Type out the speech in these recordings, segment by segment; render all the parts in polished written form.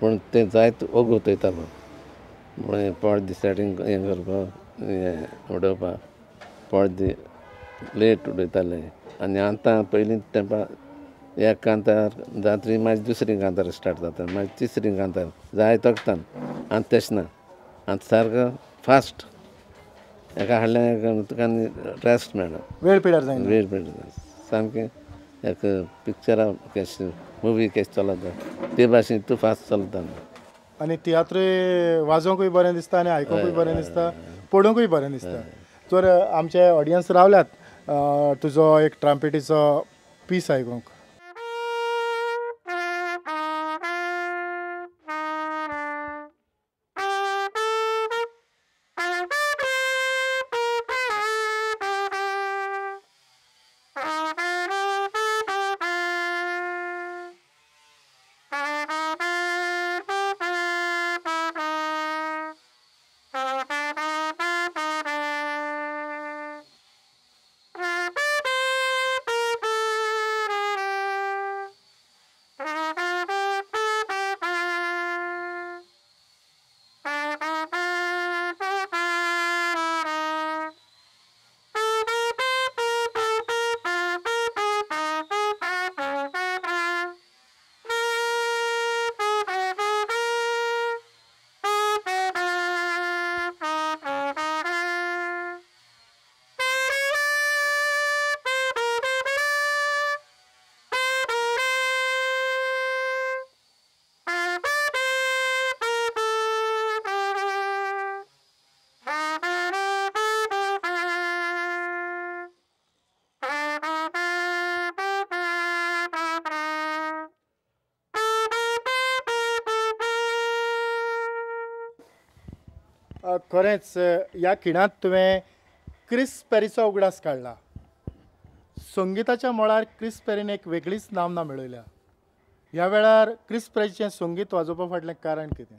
पूण तें जायत ओगोत वयतालो म्हणून पडदे सेटींग हें करपाक हें उडोवपाक पडदे लेट उडयताले आनी आतां पयलीं तेंपार एक कांतार जातरी मागीर दुसरी कांतार स्टार्ट जाता मागीर तिसरी कांतार जाय तकतान आतां तशें ना आतां सारको फास्ट एका हाडल्या तुका रेस्ट मेळना वेळ पिड्यार जायना वेळ पिड्यार सामकें एक पिक्चरां कशें मुवी कशें चलता ते भाशेन तूं फास्ट चलता आनी तियात्र वाजोवंकूय बरें दिसता आनी आयकुंकूय बरें दिसता पळोवंकूय बरें दिसता. तर आमचे ऑडियन्स रावल्यात तुजो एक ट्राम्पेटीचो पीस आयकूंक. खरेंच ह्या खिणांत तुवें क्रिस पेरीचो उगडास काडला. संगीताच्या मळार क्रिस पेरीन एक वेगळीच नामना मेळयल्या. ह्या वेळार क्रिस पेरीचें संगीत वाजोवपा फाटलें कारण कितें?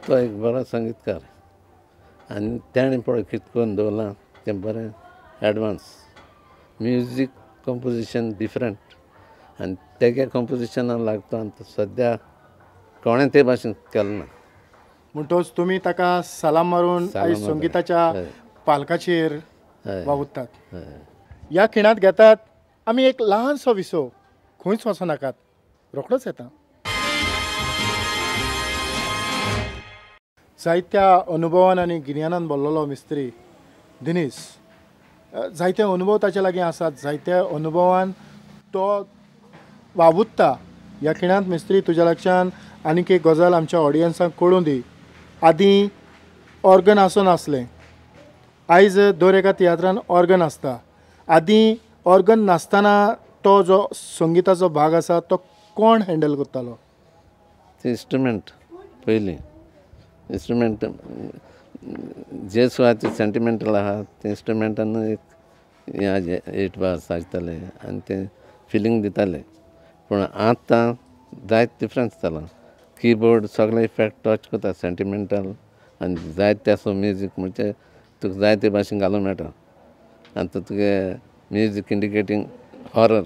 तो एक बरो संगीतकार आनी ताणें पळय कितें करून दवरलां तें बरें एडवांस म्युजीक कंपोजिशन डिफरंट आनी तेगे कंपोजिशनाक लागता आनी सद्या कोणें ते भाशेन केलें ना. म्हणटोच तुमी ताका सलाम मारून आयज संगीताच्या पालकाचेर वावुरतात. ह्या खिणांत घेतात आमी एक ल्हानसो विसव, खंयच वचो नाकात, रोखडोच येता. जायत्या अनुभवान आनी गिन्यानान भरलेलो मिस्त्री दिनेश, जायते अनुभव ताचे लागीं आसात, जायत्या अनुभवान तो वावुरता. ह्या खिणांत मिस्त्री तुज्या लक्षान आनीक एक गजाल आमच्या ऑडियन्साक कळूं दी. आदीं ऑर्गन आसनासलें, आयज दर एका तियात्रान ऑर्गन आसता. आदीं ऑर्गन नासतना तो जो संगीताचो भाग आसा तो कोण हँडल करतालो? ते इंस्ट्रुमेंट पयलीं इंस्ट्रुमेंट जे सुवातेर सेंटिमेंटल आहा ते इंस्ट्रुमेंटान एक हें 8 बार्स आसताले आनी ते फिलींग दिताले. पूण आतां जायत डिफरंस जाला. किबोर्ड सगळे इफेक्ट टच करता सेंटिमेंटल आनी जायते असो म्युजीक म्हणजे तुका जाय ते भाशेन घालूंक मेळटा. आतां तुगे music indicating horror,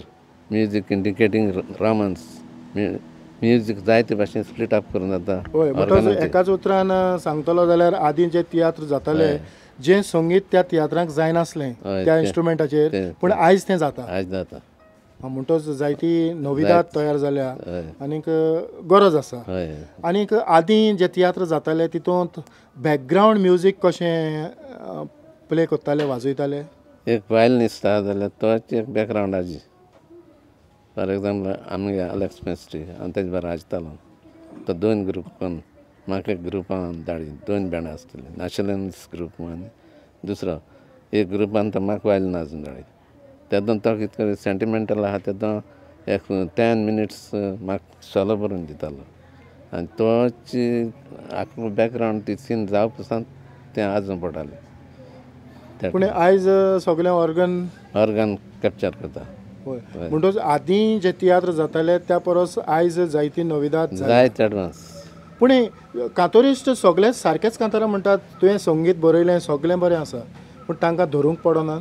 music indicating romance, music जायते भाशेन स्प्लीट अप करून जाता. हय, एकाच उतरान सांगतलो जाल्यार आदीं जे तियात्र जाताले जें संगीत त्या तियात्रांक जायनासलें त्या इंस्ट्रुमेंटाचेर, पूण आयज तें जाता. आयज जाता म्हणटोच जायती नविदाद तयार जाल्या आनीक गरज आसा. आनीक आदीं जे तियात्र जाताले तितूंत बॅकग्रावंड म्युजीक कशें प्ले करताले, वाजयताले? एक वायलनिस्ट आसा जाल्यार तोच एक बॅकग्रावंड आजी. फॉर एग्जाम्पल आमगे अलेक्स मिस्त्री हांव तेजे बरोबर आजतालो, तो दोन ग्रूप करून म्हाका एक ग्रुपान धाडी, दोन बँडां आसतलीं, नॅशनलिस्ट ग्रूप आनी दुसरो एक ग्रुपान तो म्हाका वायलीन आजून धाडी. तेदोन तो कितें सेंटिमेंटल आहा तेदोन एक 10 मिनट्स म्हाका सोलो बरोवन दितालो आनी तोच आख्खो बॅकग्रावंड ती सीन जावप पसून तें आजून पडटालें. पूण आयज सगळें ऑर्गन ऑर्गन कॅप्चर करता. हय, म्हणटच आदीं जे तियात्र जाताले त्या परस आयज जायती नविदाद जायते एडवांस. पूण कांतोरिस्ट सगळे सारकेच कांतारां म्हणटात, तुवें संगीत बरयलें सगळें बरें आसा, पूण तांकां धरूंक पडना?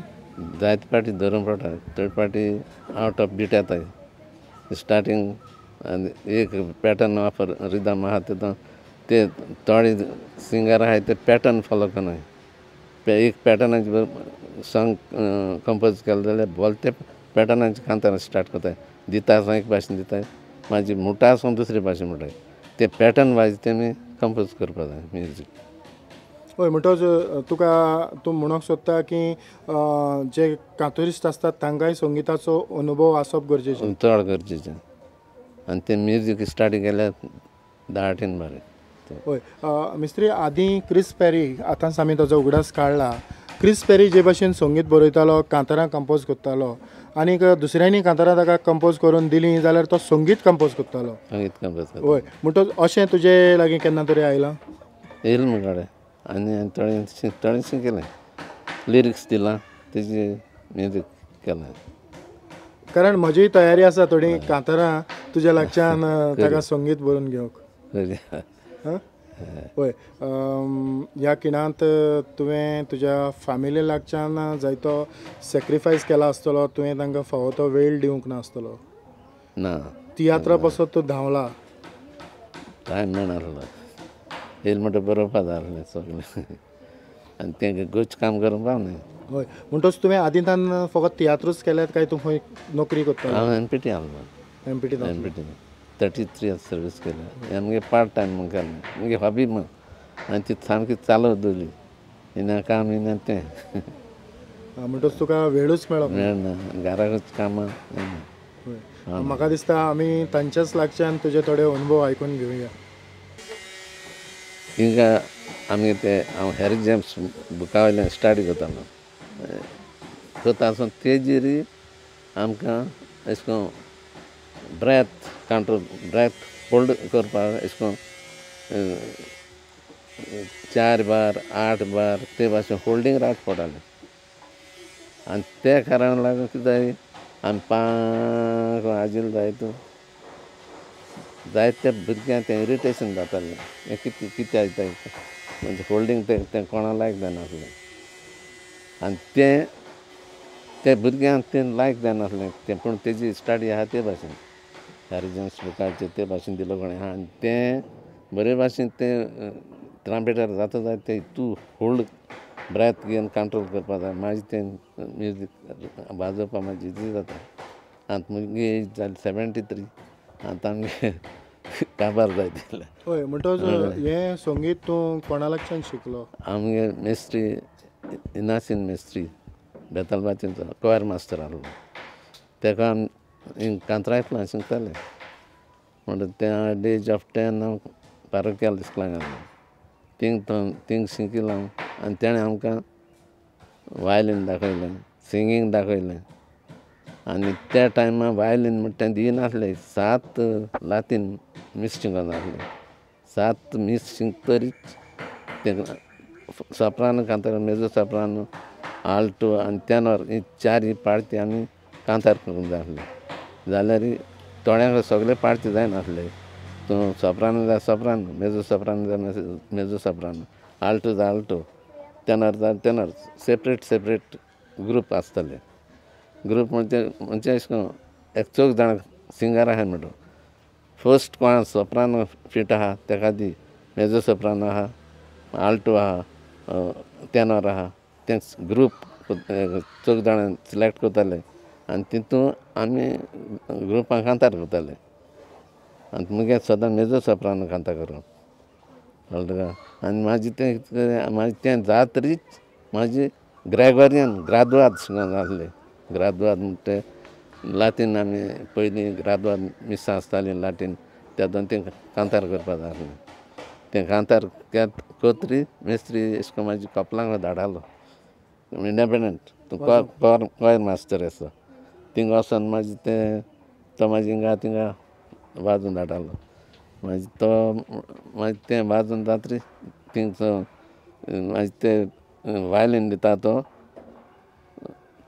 जायते फावटी धरूंक पडटा, थोडे फावटी आवट ऑफ बीट येता. स्टार्टींग आनी एक पॅटर्न वापर रिदम आहा तितून ते थोडे सिंगर आहाय ते पॅटर्न फोलो करनाय. एक पॅटर्नाचे सॉंग कंपोज केलें जाल्यार बोलते पॅटर्नाचे कांतार स्टार्ट करताय. दिता आसूं एक भाशेन दिताय, मागीर म्हणटा आसूं दुसरे भाशेन म्हणटाय. ते पॅटर्न वायज तेमी कंपोज करपा जाय म्युजीक. हय, म्हणटच तुका तूं म्हणूंक सोदता की जे कांतोरिस्ट आसतात तांकांय संगिताचो अनुभव आसप गरजेचें, चड गरजेचें. आनी ते म्युजीक स्टार्ट केल्यार धाटीन बरें. हय मिस्त्री, आदीं क्रिस पेरी, आतांच आमी ताजो उगडास काडला. क्रिस पेरी जे भाशेन संगीत बरयतालो, कांतारां कंपोज करतालो आनीक दुसऱ्यांनी कांतारां ताका कंपोज करून दिलीं जाल्यार तो संगीत कंपोज करतालो. संगीत कंपोज करता. हय, म्हणटच अशें तुजे लागीं केन्ना तरी आयलां? येयलें मुगो आनी थोडें थोडेंशें केलें, लिरिक्स दिलां तेजी म्युजीक केलें. कारण म्हजी तयारी आसा थोडीं कांतारां तुज्या लागच्यान ताका संगीत बरोवन घेवंक. हय, ह्या खिणांत तुवें तुज्या फॅमिली लागच्यान जायतो सॅक्रिफायस केला आसतलो, तुवें तांकां फावो तो वेळ दिवंक नासतलो. ना, तियात्रा पासत तूं धांवला, टायम मेळनासलो. येयलें म्हणटा बरोवपा जाय आसलें सगळें आनी तें गोच काम करूंक पावना. हय, म्हणटच तुवें आदींतान फकत तियात्रूच केल्यात काय तूं खंय नोकरी करता? हांव एम पी टी आसलो. M P T. M P T 33 years service केल्या. आमगे पार्ट टायम म्हूण केलें, मुगे हॉबी म्हूण. आनी ती सामकी चालू दवरली, हिना काम हिना तें. म्हणटच तुका वेळूच मेळना? मेळना, घराकूच कामां. म्हाका दिसता आमी तांच्याच लागच्यान तुजे थोडे अनुभव आयकून घेवया. हिंगा आमी ते हांव हॅरी जेम्स बुका वयल्यान स्टार्ट करतालो. करता आसून तेजेर आमकां अशें करून ब्रेथ कंट्रोल, ब्रेथ होल्ड करपाक अशें करून 4 बार 8 बार ते भाशेन होल्डींग रावचें पडटालें. आनी ते कारण लागून कितें जाय आमी पांक आजील जायत जायते भुरग्यांक तें इरिटेशन जातालें. हें कितें कितें आयता म्हणजे होल्डींग तें तें कोणा लायक जायनासलें. आनी तें ते भुरग्यांक तें लायक जायनासलें तें, पूण तेजी स्टडी आहा ते भाशेन हॅरी जेम्स बुकाचेर ते भाशेन दिलो कोणें आहा. आनी तें बरे भाशेन तें ट्रांपेटर जाता जायत तें तूं होल्ड ब्रेथ घेवन कंट्रोल करपा जाय. मागीर तें म्युजीक वाजोवपा मागीर इजी जाता. आतां मुगे एज जाली 73, आतां आमगे काबार जायत जालें. हय, म्हणटच हें संगीत तूं कोणा लागच्यान शिकलो? आमगे मिस्त्री इनासीन मिस्त्री बेतालबातीचो कोयर मास्टर आसलो, तेका आमी कांतरांतल्यान शिकताले. म्हणटा तें एट एज ऑफ 10 हांव पारोक्याल इस्कुलाक घातलें. थिंग थिंग शिकिल्लो हांव. आनी तेणें आमकां वायलीन दाखयलें, सिंगींग दाखयलें. आनी त्या टायमार वायलीन म्हणटा तें दिनासलें. 7 लातीन मीस शिकोन आसलें. 7 मीस शिकतरीच तें सोप्रानो कांतार, मेजो सोप्रानो, आल्टो आनी तेनोर ही 4 ही पार्टी आमी कांतार करूंक जाय आसलें. जाल्यार थोड्यांक सगळे पार्टी जायनासले. तूं सोप्रानो जाय सोप्रानो, मेजो सोप्रानो जाय मेजो सोप्रानो, आल्टो जाय आल्टो, तेनर जाय तेनर, सेपरेट सेपरेट ग्रूप आसताले. ग्रूप म्हणजे म्हणजे अशें करून एक चौग जाणां सिंगर आहाय म्हणटा. फर्स्ट कोणा सोप्रानो फिट आहा तेका दी, मेजो सोप्रानो आहा, आल्टो आहा, तेनर आहा, तें ग्रूप चौग जाणां सिलेक्ट करताले आनी तितून आमी ग्रुपां कांतार करताले. आनी मुगे सदां मेजो सोप्रानो कांतार करप, कळ्ळें तुका. आनी मागीर तें मागीर तें जातरीच मागीर ग्रेगोरियन ग्रादुआद शिकोन आसलें. ग्रादुआद म्हणटा तें लातीन आमी पयलीं ग्रादुआद मिसां आसतालीं लातीन, तेदोन तें कांतार करपा जाय आसलें. तें कांतार कोतरी मिस्त्री अशें करून मागीर कपलांक धाडालो इंडिपेंडंट तूं कोयर मास्टर आसा थिंगा वचोन मागीर तें तो मागीर हिंगा थिंगा वाजोवन धाडटालो. मागीर तो मागीर तें वाजोवन जातरी थिंगसो मागीर ते वायलीन दिता तो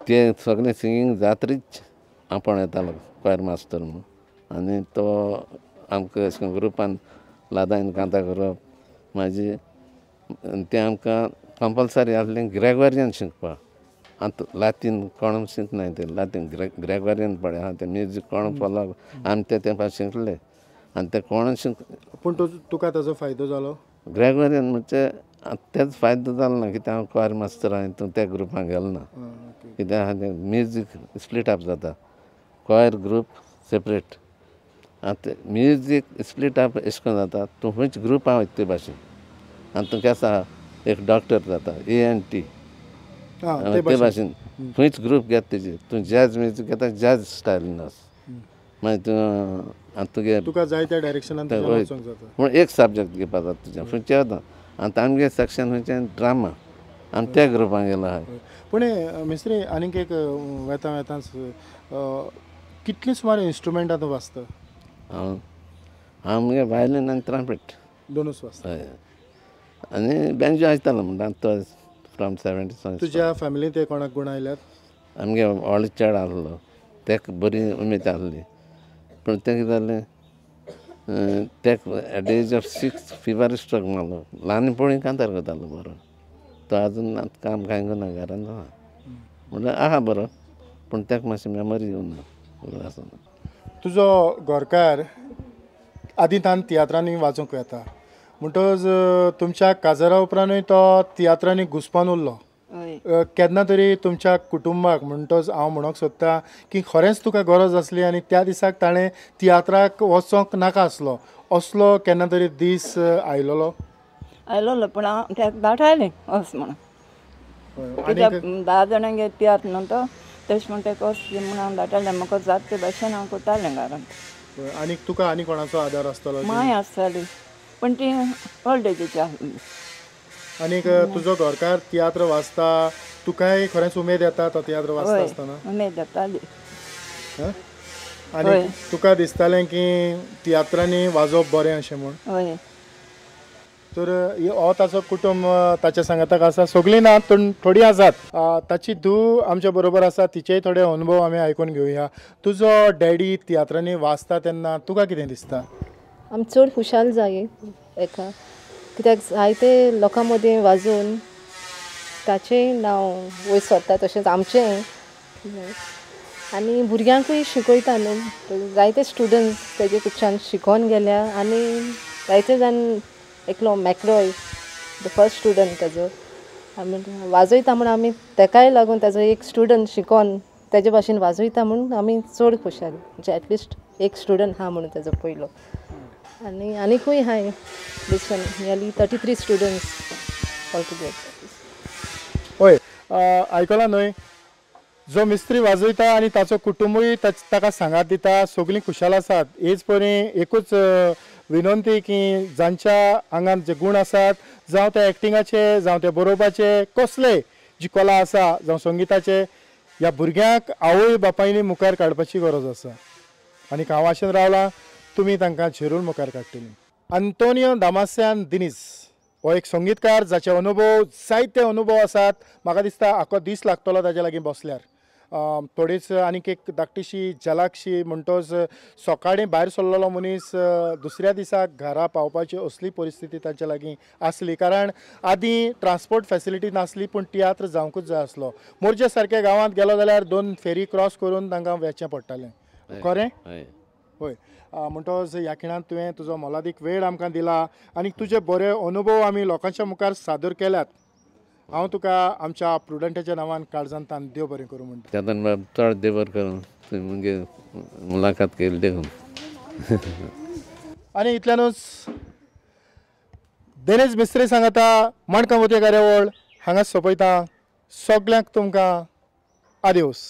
ते सगळें सिंगींग जातरीच आपोण येतालो कोयर मास्टर म्हूण. आनी तो आमकां अशें करून ग्रुपान लादाइन कांतार करप. मागीर तें आमकां कंपलसरी आसलें ग्रेगोरियन शिकपाक. आतां लातीन कोण शिकनाय ते लातीन ग्रेगोरियन पळय आहा तें म्युजीक कोण फॉलो आमी ते तेंपार शिकले आनी ते कोण शिक पूण तुका ताजो फायदो जालो ग्रेगोरियन म्हणजे तेच फायदो जालो ना कित्याक हांव क्वायर मास्तर आहा तूं त्या ग्रुपान गेलो ना कित्याक आहा तें म्युजीक स्प्लीट अप जाता क्वायर ग्रूप सेपरेट आतां म्युजीक स्प्लीट अप अशें करून जाता तूं खंयच ग्रुपां वयता ते भाशेन आनी तूं केसो आहा एक डॉक्टर जाता ENT ते भाशेन खंयच ग्रूप घेता तेजी तूं जॅज म्युजीक घेता जॅज स्टायलीन वच मागीर तूं आतां तुगे तुका जाय त्या डायरेक्शनान पूण एक सब्जेक्ट घेवपा जाता तुजें खंयचें वता आनी आमगे सेक्शन खंयचें ड्रामा आनी त्या ग्रुपान गेलो आहा. पूण मिस्त्री आनीक एक वेता वेताच कितलीं सुमार इन्स्ट्रुमेंटां तूं वाजता? हांव हांव मुगे वायलीन आनी ट्रम्पेट दोनूच वाजता. हय आनी बेंजो आसतालो म्हणटा तो फ्रॉम 70. तुज्या फॅमिलींत ते कोणाक गूण आयल्यात? आमगे व्हडलो चेडो आसलो तेका बरी उमेद आसली पूण तें कितें जालें तेका at age of 6 fever stroke मारलो ल्हानपणी कांतार करतालो बरो तो आजून आतां काम कांय करना घरान आहा म्हणल्यार आहा बरो पूण तेका मातशी मेमोरी येवना आसना. तुजो घरकार आदीं तान तियात्रांनी वाजोवंक वेता म्हणटकच तुमच्या काजारा उपरांतूय तो तियात्रांनी घुसपोन उरलो. केन्ना तरी तुमच्या कुटुंबाक म्हणटच हांव म्हणूंक सोदता की खरेंच तुका गरज आसली आनी त्या दिसाक ताणें तियात्राक वचोंक नाका आसलो असलो केन्ना तरी दीस आयलोलो? आयलोलो पूण हांव तेका धाडटालें वच म्हणून कित्याक 10 जाणांगेर तियात्र न्हू तो तशें म्हण तेका वच म्हणून हांव धाडटालें म्हाका जाता ते भाशेन हांव करतालें घरांत. आनी तुका आनी कोणाचो आदार आसतालो? मांय आसताली पूण ती ओल्ड एजीची आसली. आनीक तुजो घरकार तियात्र वाचता तुकाय खरेंच उमेद येता तो तियात्र वाचता आसतना? उमेद येताली. आनी तुका दिसतालें की तियात्रांनी वाजोवप बरें अशें म्हूण? हय. तर हो ताचो कुटुंब ताच्या सांगाताक आसा सगळीं ना पूण थोडीं आसात. ताची धूव आमच्या बरोबर आसा तिचेय थोडे अनुभव आमी आयकून घेवया. तुजो डॅडी तियात्रांनी वाचता तेन्ना तुका कितें दिसता? आमी चड खुशाल जाय एका कित्याक जायते लोकां मदीं वाजोवन ताचेंय नांव वयर सरता तशेंच आमचेंय आनी भुरग्यांकूय शिकयता न्हू जायते स्टुडंट्स तेजे कडच्यान शिकोन गेल्या आनी जायते जाण एकलो मॅक्रॉय the first student ताजो आमी वाजयता म्हूण आमी तेकाय लागून ताजो एक स्टुडंट शिकोन तेजे भाशेन वाजयता म्हूण आमी चड खुशाल म्हणजे एटलिस्ट एक स्टुडंट आहा म्हणून ताजो पयलो आनी आनीकूय आहाय दिसून nearly 33 students all together. हय आयकलां न्हय जो मिस्त्री वाजयता आनी ताचो कुटुंबूय ताका सांगात दिता सगळीं खुशाल आसात. हेच परी एकूच विनंती की जांच्या आंगांत जे गूण आसात जावं ते एक्टिंगाचे जावं ते बरोवपाचे कसले जी कला आसा जावं संगिताचे ह्या भुरग्यांक आवय बापायनी मुखार काडपाची गरज आसा आनी हांव आशेन रावलां तुमी तांकां झेरून मुखार काडटलीं. अंतोनियो दामास्यान दिनीस हो एक संगीतकार जाचे अनुभव जायते अनुभव आसात. म्हाका दिसता आख्खो दीस लागतलो ताजे लागीं बसल्यार. थोडीच आनीक एक धाकटीशी झलकशी म्हणटच सकाळीं भायर सरलेलो मनीस दुसऱ्या दिसाक घरा पावपाची असली परिस्थिती तांच्या लागीं आसली कारण आदीं ट्रान्सपोर्ट फेसिलिटी नासली पूण तियात्र जावंकूच जाय आसलो. मोरजे सारक्या गांवांत गेलो जाल्यार 2 फेरी क्रॉस करून तांकां वचचें पडटालें. खरें? हय. म्हणटच ह्या खिणांत तुवें तुजो मोलादीक वेळ आमकां दिला आनी तुजे बरे अनुभव आमी लोकांच्या मुखार सादर केल्यात. हांव तुका आमच्या प्रुडंटाच्या नांवान काळजांत देव बरें करूं म्हणटा. चेतन बाब चड देव बरें करूं तुवें मुगे मुलाखत केली देखून. आनी इतल्यानूच दिनेश मिस्त्री सांगता माणकां मोतये कार्यावळ हांगा सोंपयता. सगल्यांक तुमकां आदिओस.